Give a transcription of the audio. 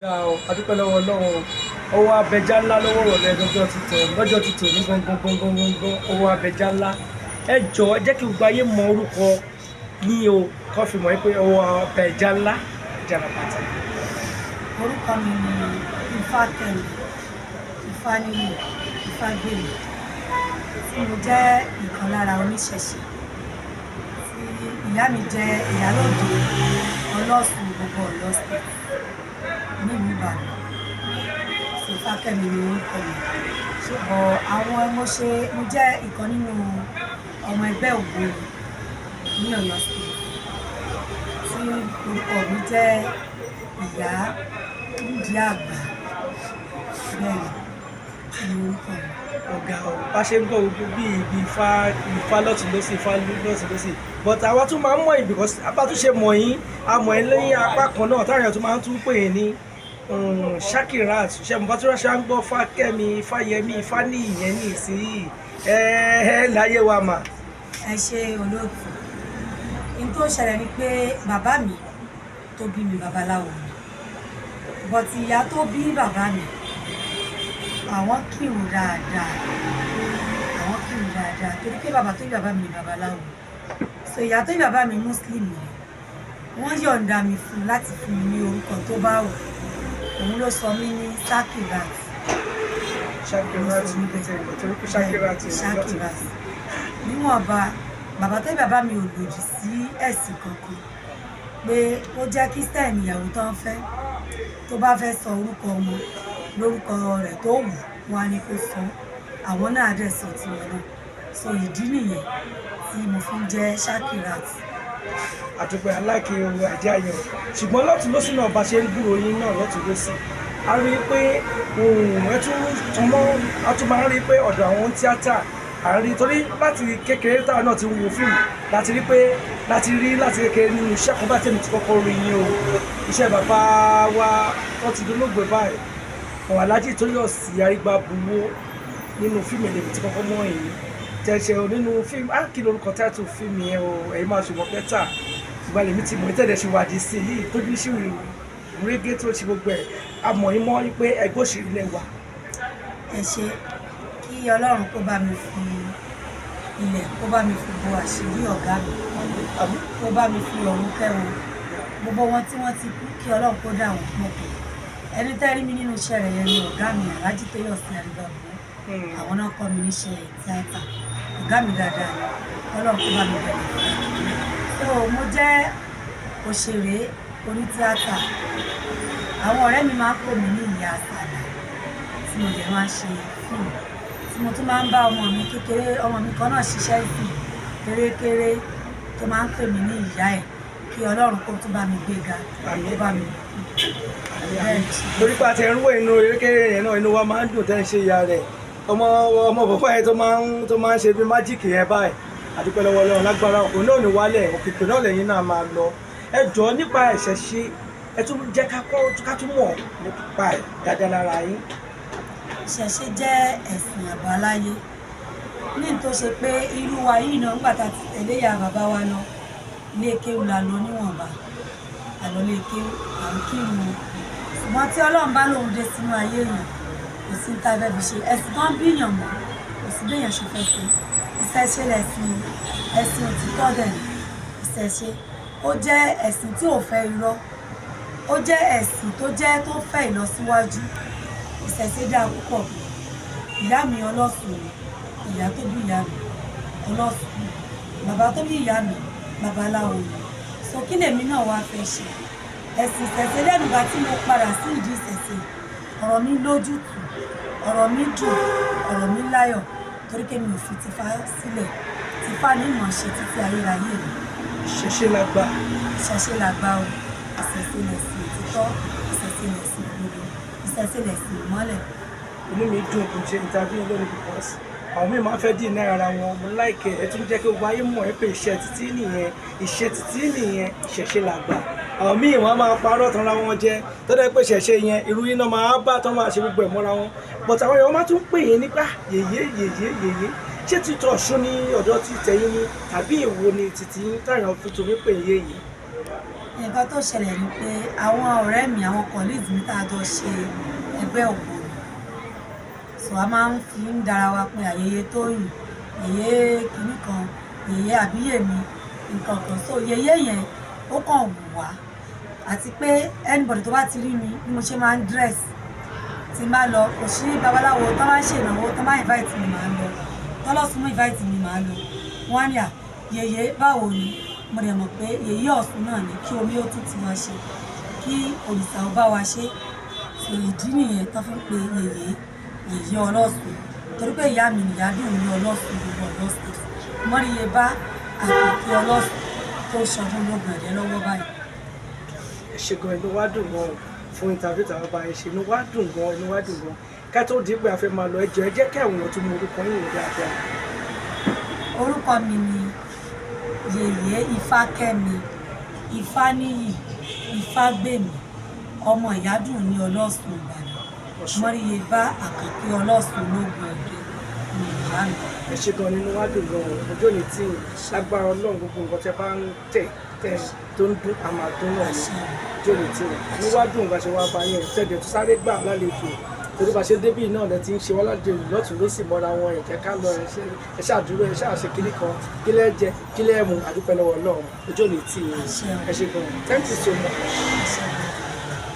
Ga o, adúpẹ́ lọ́wọ́ Ọlọ́run o. Ọwọ́ abẹja ńlá lọ́wọ́ rọ̀lẹ́ lọ́jọ́ títò ní gangan gangan gangan, ọwọ́ abẹja ńlá. Ẹ jọ̀ọ́, ẹ jẹ́ kí gbogbo ayé mọ orúkọ yín o, kó fi mọ̀ pé ọwọ́ abẹja ńlá jarapata. Orúkọ mi ni Ifákẹ́mi Ifáníyì Ifágbèmí, tí mo jẹ́ ìkan lára oníṣẹ̀ṣe, tí ìyá mi jẹ́ ìyálóde Ọlọ́sùn gbogbo Ọ̀yọ́ State nílùú Ìbàdàn. So Ifákẹ́mi ni orúkọ mi. Ṣùgbọ́n àwọn mo ṣe mo jẹ́ ìkan nínú ọmọ ẹgbẹ́ Ògbóni ní Ọ̀yọ́ State, tí orúkọ mi jẹ́ Ìyá Nídìí Àgbà. Bẹ́ẹ̀ ni orúkọ mi. Ọ̀gá o, bá ṣe ń gbọ́ gbogbo bí ibi ifá ifá lọ́tún lọ́sì, ifá lọ́tún lọ́sì, but àwa tún máa ń mọ̀ yín because bá tún ṣe mọ̀ yín, a mọ̀ yín lẹ́yìn apá kan náà táwọn èèyàn tún máa ń tún pè yín ní Shakirat. Ṣe mo bá tún ṣe ń gbọ́ Fákẹ́mi, Fáyẹmí, Ifáníyì yẹn ní ìsinyìí ẹ ẹ láyé wa mà. Ẹ ṣe, olóòtú. N tó ṣẹlẹ̀ ni pé bàbá mi tó bí mi, babaláwo ni, but ìyá tó bí bàbá mi, àwọn kírun dáadáa, àwọn kírun dáadáa, torí pé bàbá tó bí bàbá mi ni babaláwo. So ìyá tó bí bàbá mi, Muslim ni. Wọ́n yọ̀ǹda mi fún un láti fún mi ní orúkọ tó bá wù. Òun ló sọ mí ní Sakirat. Shakirat, torí pé Shakirat. Shakirat. Níwọ̀nba bàbá tó bí bàbá mi ò lòdì sí ẹ̀sìn kankan, pé ó jẹ́ Christian, ìyàwó tó ń fẹ́, tó bá fẹ́ sọ orúkọ ọmọ lórúkọ rẹ̀ tó wù wọn á ní kó sọ, àwọn náà á dẹ̀ sọ tiwọn náà. So ìdí nìyẹn tí mo fi ń jẹ́ Shakirat. Àdúpẹ́ aláìkè ohun àjẹ́ àyàn, ṣùgbọ́n lọ́tún lọ́sìn náà, bá ṣe ń gbúròó yín náà lọ́tún lọ́sìn, a rí i pé ẹ tún tún mọ́, a tún máa ń rí i pé ọ̀dọ̀ àwọn tíátà à ń rí, torí láti kékeré táwọn náà ti ń wo fíìmù, láti rí pé láti rí láti kékeré nínú iṣẹ́ kan bá tẹ̀mí ti kọ́kọ́ rí yín o, iṣẹ́ bàbá wa tó ti dolóògbé báyìí, ọ̀hún Aláàjì Tóyọ̀sí Arígbábuwó, nínú fíìmù èdè tí kọ́kọ́ mọ́ yìí tẹ̀sẹ̀ nínú fíìmù á, kí lorúkọ táìtù fíìmù yẹn o? Ẹ̀yin máa ṣùgbọ́n pẹ́tà ìgbà lèmi ti mọ̀ ní tẹ̀lé ṣe wádìí sí yìí tójú sí régé tó ṣe gbogbo ẹ̀, àmọ́ yín mọ́ pé ẹgbẹ́ òṣèré lẹ wà. Ẹ ṣe. Kí Ọlọ́run kó bá mi fi ilẹ̀, kó bá mi fi bo àṣírí ọ̀gá mi. Àmín. Kó bá mi fi ọ̀run kẹ́ wọn, gbogbo wọn tí wọ́n ti kú, kí Ọlọ́run kó dà wọ́n pọ̀ pọ̀. Ẹni tẹ́ rí mi nínú iṣẹ́ rẹ̀ yẹn ni ọ̀gá mi, Aláàjì Tóyọ̀sí Arígbábuwó. Àwọn náà kọ́ mi níṣẹ́ tíátà. Ọ̀gá mi dáadáa ni, Ọlọ́run kó bá mi bẹ̀rẹ̀ fún un. So mo jẹ́ òṣèré onítíátà. Àwọn ọ̀rẹ́ mi máa ń pè mí ní Ìyá Àsàlà, tí mo dẹ̀ máa ń ṣe fíìmù, tí mo tún máa ń bá ọmọ mi kékeré, ọmọ mi kan náà ṣiṣẹ́ sí kérékéré, tó máa ń pè mí ní ìyá ẹ̀. Kí Ọlọ́run kó tún bá mi gbé ga, kó bá mi bẹ́ẹ̀. Torí pé a ti ń wò inú erékeré yẹn náà, inú wa máa ń dùn tẹ́ ń ṣe ìyá rẹ̀, ọmọ ọmọ bàbá yẹn tó máa ń ṣe bí magic yẹn báyìí. Àdúpẹ́ lọ́wọ́ Ọlọ́run, lágbára òun náà ní wálẹ̀ òkìkí náà lẹ́yìn náà máa lọ. Ẹ jọ̀ọ́, nípa ẹ̀ṣẹ̀ ṣe, ẹ tún jẹ́ ká kọ́, ká tún mọ̀ nípa ẹ̀ dáadáa lára yín. Ìṣẹ̀ṣe jẹ́ ẹ̀sìn àbáláyé ní tó ṣe pé irú wa yìí náà, nígbà tá a ti tẹ̀lé ìyá bàbá wa lọ ilé kéwú, la lọ níwọ̀nba, àlọ́ ilé kéwú, à ń kírun o. Ṣùgbọ́n tí Ọlọ́run bá lóun dé sínú ayé èèyàn, kò sí ní tá a fẹ́ fi ṣe ẹ̀sìn tó ń bíyàn mọ́, kò sí béèyàn ṣe fẹ́ ṣe. Ìṣẹ̀ṣe lẹ̀sìn, ẹ̀sìn òtítọ́ dẹ̀ ni ìṣẹ̀ṣe. Ó jẹ́ ẹ̀sìn tí ò fẹ́ irọ́, ó jẹ́ ẹ̀sìn tó jẹ́ tó fẹ́ ìlọsíwájú. Ìṣẹ̀ṣe dáa púpọ̀. Ìyá mi, ọlọ́sùn ni. Ìyá tó bí ìyá mi, ọlọ́sùn. Bàbá tó bí ìyá mi, babaláwo ni. So kí lèmi náà wá fẹ́ ṣe ẹ̀sìn ìṣẹ̀ṣe? Lẹ́nu ìgbà tí mo padà sí ìdí ìṣẹ̀ṣe, ọ̀rọ̀ mi lójútùú, ọ̀rọ̀ mi dùn, ọ̀rọ̀ mi láyọ̀, torí pé mi ò fi tìfá sílẹ̀. Tìfá ní mọ̀ ṣe títí ayérayé mi. Ìṣẹ̀ṣe la gbà. Ìṣẹ̀ṣe la gbà o. Ìṣẹ̀ṣe lẹ̀sìn òtítọ́, ìṣẹ̀ṣe lẹ̀sìn òdodo, ìṣẹ̀ṣe lẹ̀sìn ìmọ́lẹ̀. Inú mi dùn kò ṣe interview lónìí because àwọn míì máa ń fẹ́ dì náà ara wọn. Mo like ẹ tún jẹ́ kí gbogbo ayé mọ̀ ẹ́ pé iṣẹ́ títí nìyẹn, iṣẹ́ títí nìyẹn, ìṣẹ̀ṣe la gbà. Àwọn míì, wọ́n á máa parọ́ tán ra wọn jẹ, tó dẹ́ pé ìṣẹ̀ṣe yẹn, irú yín náà máa bá tán máa ṣe gbogbo ẹ̀ mọ́ra wọn, but àwọn èèyàn máa tún pè yín nípa yèyé yèyé yèyé. Ṣé títọ́ Ọ̀ṣun ní ọ̀dọ̀ ti tẹ̀yìn ni, tàbí èwo ni títí táyà fi tún mí pè yín yèyé? Nǹkan tó ṣẹlẹ̀ ni pé àwọn ọ̀rẹ́ mi, àwọn colleagues mi tá a jọ ṣe ẹgbẹ́ ògbóni, so a máa ń fi ń dára wa pé àyèyé Tóyìn, yèyé kìíní kan, yèyé àbíyèmí, nǹkan kan. So yèyé yẹn, ó kàn wù wá, àti pé anybody tó bá ti rí mi bí mo ṣe máa ń dress, tí n bá lọ, kò sí babaláwo tó máa ń ṣènáwó tó máa invite mi, máa ń lọ. Tọ́lọ́sùn mú invite mi, máa lọ. Wọ́n á ní, "À, yèyé, báwo ni?" Mo dẹ̀ mọ̀ pé yèyé Ọ̀ṣun náà ni, kí omi ó tún ti wá ṣe, kí òrìṣà ó bá wa ṣe. So ìdí nìyẹn tó fi ń pe yèyé, yèyé ọlọ́sùn, torí pé ìyá mi nìyá dùn ní Ọlọ́sùn, gbogbo Ọ̀yọ́ State, mọ́ríyé bá àkókò Ọlọ́sùn tó ṣọdún lóògùn ẹ̀dẹ́ lọ́wọ́ báyìí. Ẹ ṣe gan, inú wa dùn gan fún interview tàwọn bá ẹ ṣe. Inú wa dùn gan, inú wa dùn gan. Ká tó di pé a fẹ́ máa lọ, ẹ jọ̀ọ́, ẹ jẹ́ kí àwọn èèyàn tún mọ orúkọ yín yẹn dáadáa. Orúkọ mi ni Yèyé Ifákẹ́mi Ifáníyì Ifágbèmí, ọmọ Ìyádùn ní Ọlọ́sùn Ìbàdàn. Ọ̀ṣun. Mọ́ríyé bá àkànkẹ́ Ọlọ́sùn lóògùn ẹ̀dẹ́ ní ìyá mi. Ẹ ṣe gan, nínú wa dùn gan. Ọjọ́ ní tí lágbára Ọlọ́run, gbogbo nǹkan tẹ bá ń tẹ̀ tẹ̀ tó ń dún, àmàdún náà ni. Àṣẹ. Ọjọ́ ní tí inú wa dùn bá ṣe wá bá yẹn tẹ̀dẹ̀ tó sáré gbà lálejò, torí bá ṣe débì náà lẹ ti ń ṣe wá lálejò lọ́tún ló sì mọ́ra wọn. Ẹ jẹ́ ká lọ, ẹ ṣàdúró, ẹ ṣàṣe kíní kan, kí lẹ́ jẹ, kí lẹ́ mu. Àdúpẹ́ lọ́wọ́ Ọlọ́run. Ọjọ́ ní tí. Àṣẹ. Ẹ ṣe gan, thank you so much.